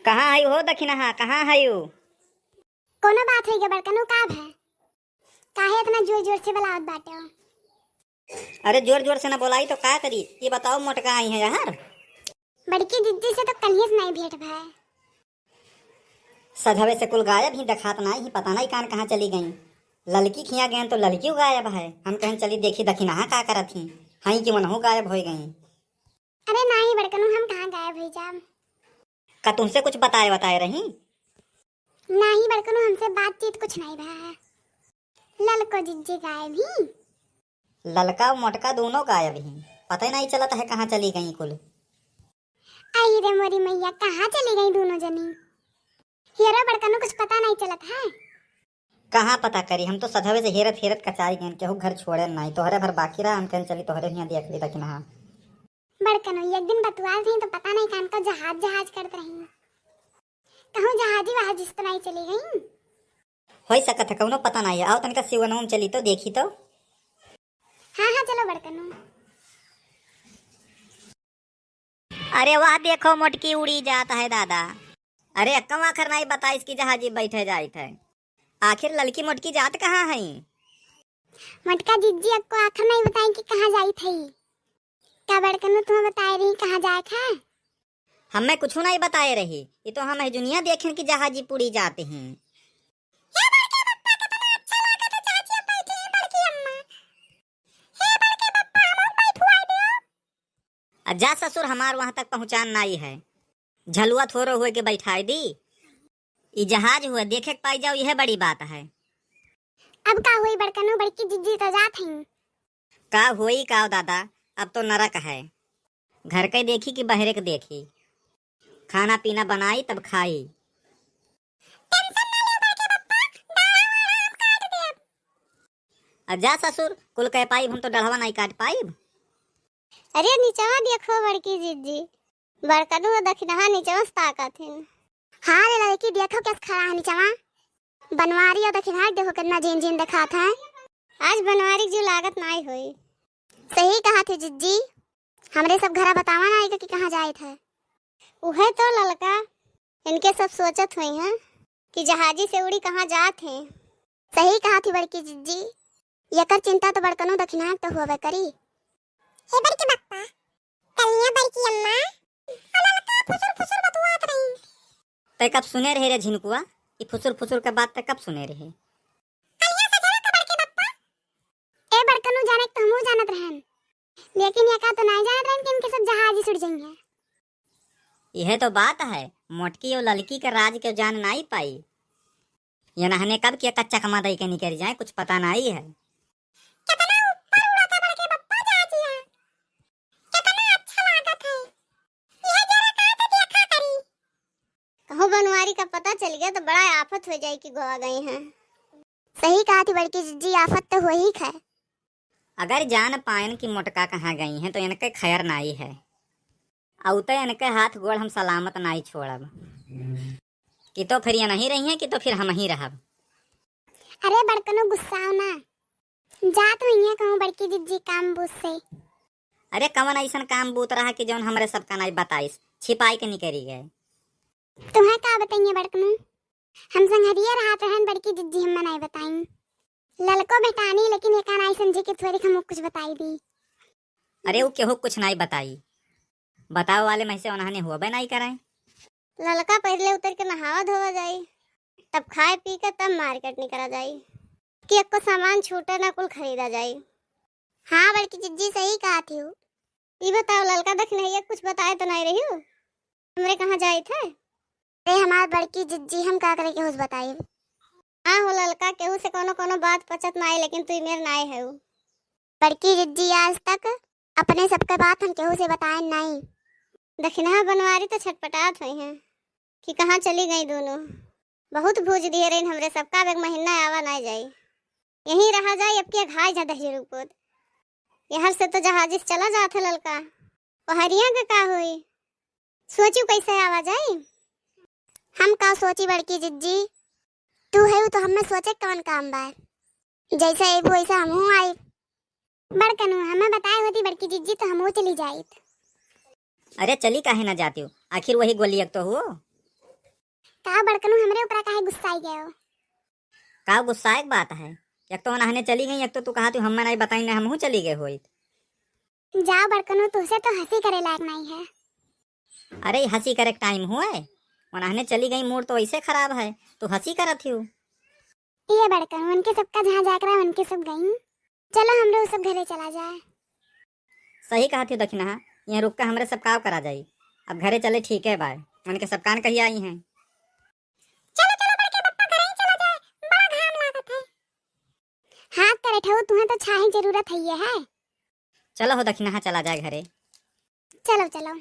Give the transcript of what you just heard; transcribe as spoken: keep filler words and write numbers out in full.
कहाँ हयू हो दखिनहा, कहाँ हयू? कौनो बात होई गे बड़कनू, का भय? काहे इतना जोर जोर से बुलावत बाटे हो? अरे जोर जोर से ना बोलाई तो का करी? ये बताओ मोटका आई है यार? बड़की जिज्जी से तो कलिये से नाई भेंट भय। सझवे से कुल गायब ही, देखात नाई ही, पता नाई कान कहाँ चली गई। ललकी खिया गयन तो ललकियो गायब है। हम कहन चली देखी दखिनहा का करत ही, हई कि वनहु गायब होई गई। अरे नाई बड़कनू, हम कहाँ गायब होई जाब? का तुमसे कुछ बताए बताए रही? नाई बड़कनू, हमसे बातचीत कुछ नाई भा है। ललको जिज्जी गायब ही। ललका और मोटका दोनों गायब ही, पता ही नाई चलत है कहाँ चली गई कुल। आई रे मोरी मैया, कहाँ चली गई दोनों जनी? हेरो बड़कनू, कुछ पता नाई चलत है। कहाँ पता करी, हम तो सझवे से हेरत हेरत कचाई गयन, केहू घर छोड़े नाई, तोहरे भर बाकी रहा, हम कहन चली तोहरे हियाँ देख ली दखिनहा। बड़कनू, एक दिन बतुआत रही तो पता नाई कान का जहाज जहाज करत रही। कहूँ जहाजी वहाजी से तो नाई चली गई? होई सकत है, कौनो पता नाई है। आओ तनिका सिवनों में चली तो देखी तो। हाँ हाँ, चलो बड़कनू। अरे वाह, देखो मोटकी उड़ी जात है दादा। अरे अक्का आखिर नाई बताइस कि जहाजी बैठे जाइत है। आखिर ललकी मोटकी जात कहाँ है? मोटका जिज्जी अक्को आखिर नाई बताई कि कहाँ जाइत है। का बड़कनू तुम्हें बताए रही कहाँ जाए था? हमें कुछ नाई बताए रही, ये तो हम है दुनिया देखें कि जहाजी पुड़ी जाते हैं। हे बड़के बप्पा, कितना अच्छा लागत है, चाची अब बैठी हैं बड़की अम्मा। हे बड़के बप्पा, हम बैठुआई दे। आ जा ससुर, हमार वहाँ तक पहुँचान नाई है, झलुआ थोरो हुए के बैठाई दी। ई जहाज हुए देखे के पाई जाओ, यह बड़ी बात है। अब का हुई बड़कनू, बड़की जिज्जी तो जात हैं। का होई का दादा, अब तो नरक है। घर के देखी कि बहरे के देखी। खाना पीना बनाई तब खाई। टेंशन ना लेओ बड़के बप्पा, डाढ़ा वाढ़ा हम काट देब। आ जा ससुर, कुल कह पाइब हम तो डढ़वा नाई काट पाइब। अरे निचवा देखो बड़की जिज्जी, बड़कनू दखिनहा निचवा से ताकत हिन। हाँ रे लड़की, देखो कैसे खड़ा है निचवा। बनवारी और दखिनहा देखो कितना झीन झीन देखात है। आज बनवारी जो लागत नाई होई। सही कहा थे जिज्जी, हमरे सब घरा बतावा ना आएगा कि कहाँ जाए थे। उहे तो ललका इनके सब सोचत हुई हैं कि जहाजी से उड़ी कहाँ जात हैं। सही कहा थी बड़की जिज्जी, यकर चिंता तो बड़कनू दखिनहा तो होबे करी। हे बड़की बप्पा, कलिया बड़की अम्मा, आ ललका फुसुर फुसुर बतुआत रही। तै कब सुने रहे रे झिनकुआ, ई फुसुर फुसुर के बात तै कब सुने रहे? कलिया सझवा का बड़के बप्पा। ए बड़कनू, जाने के तो हमहू जानत रहन, लेकिन ये का तो नाई जानत रहन कि इनके सब जहाज ही सुड़ जाइए। यह तो बात है, मोटकी और ललकी के राज के जान नाई पाई। ये नहने कब के कच्चा कमा दई के निकल जाए, कुछ पता नाई है। कितना ऊपर उड़त है बड़के बप्पा जहाजिया, कितना अच्छा लागत है। यह जरा का तो देखा करी। कहूँ बनवारी का पता चल गया तो बड़ा आफत हो जाए कि गोवा गई हैं। सही कहा थी बड़की जिज्जी, आफत तो हो ही है। अगर जान पायन कि मोटका कहाँ गई हैं तो इनके खैर नाई है। अउते इनके हाथ गोड़ हम सलामत नाई छोड़ब। कि तो फिर ये नहीं रही हैं कि तो फिर हम ही रहब। अरे बड़कनो गुस्साओ ना, जात हुई हैं कहूँ बड़की जिज्जी काम बूझ से। अरे कवन ऐसन काम बूत रहा कि जौन हमरे सबका नाई बताइस, छिपाई के निकरी गए। तुम्हें का बताइए बड़कनू, हम संघरिया रहत रहन बड़की जिज्जी हमें नाई बताई। ललको बेटानी लेकिन एका नाई समझे कि थोड़ी हम कुछ बताई दी। अरे वो केहू कुछ नाई बताई, बतावे वाले में से उन्होंने होबे नाई कराए। ललका पहले उतर के नहावा धोवा जाई, तब खाए पी के तब मार्केट निकला जाई कि एको सामान छूटे ना, कुल खरीदा जाई। हाँ बड़की जिज्जी सही कहा थी। ई बताओ ललका दखिनहिया कुछ बताए तो नाई रही हो? हमरे कहाँ जाइत है? अरे हमार बड़की जिज्जी, हम का करे केहू से बताई? हाँ हो ललका, केहू से कोनो कोनो बात पचत नाई, लेकिन तू मेर नाई है। बड़की जिज्जी, आज तक अपने सबके बात हम केहू से बताए नाई। दखिनहा बनवारी तो छटपटात हुई हैं कि कहाँ चली गई दोनों। बहुत भूज दिए रही हमरे सबका, अब एक महीना आवा नाई जाई। यहीं रहा जाई, अब के घाई जा दहिजरू पोत। यहर से तो जहाजिस चला जात है ललका, पहरिया के का होई? सोचू कैसे आवा जाई? हम का सोची बड़की जिज्जी, तू है तो हमें सोचे कवन काम बा? जैसे अइबू वैसे हमहू आई। बड़कनू हमें बताए होती बड़की जिज्जी तो हमहू चली जाइत। अरे चली काहे ना जाती हो, आखिर वही गोलियक तो हुओ। का बड़कनू, हमरे ऊपरा काहे गुस्साई गयो? का गुस्साए के बात है? एक तो ओनहने चली गई, एक तो तू कहा तू हम्मे नहीं बताई, नहीं हमहू चली गए होइत। जाओ बड़कनू, तुहसे तो हंसी करे लायक नहीं है। अरे, हंसी करे के टाइम हुए? ओनहने चली गई, मूड तो वैसे खराब है, तू हंसी करत हियो। ये बड़कनू, उनके सबका जहाँ जाकर है, उनके सब गई। चलो, हमरे उ सब घरे चला जाए। सही कहत हियो दखिनहा, यहाँ रुक के हमरे सब काव करा जाई। अब घरे चले ठीक है बाय, उनके सब कान कहिया आई हैं। चलो, चलो, बड़के पप्पा, घरे ही चला जाए, बड़ा घाम लागत है। हाँ करे ठहू, तुहें तो छाही जरूरत है ये है। चलो हो दखिनहा, चला जाए घरे। चलो, चलो।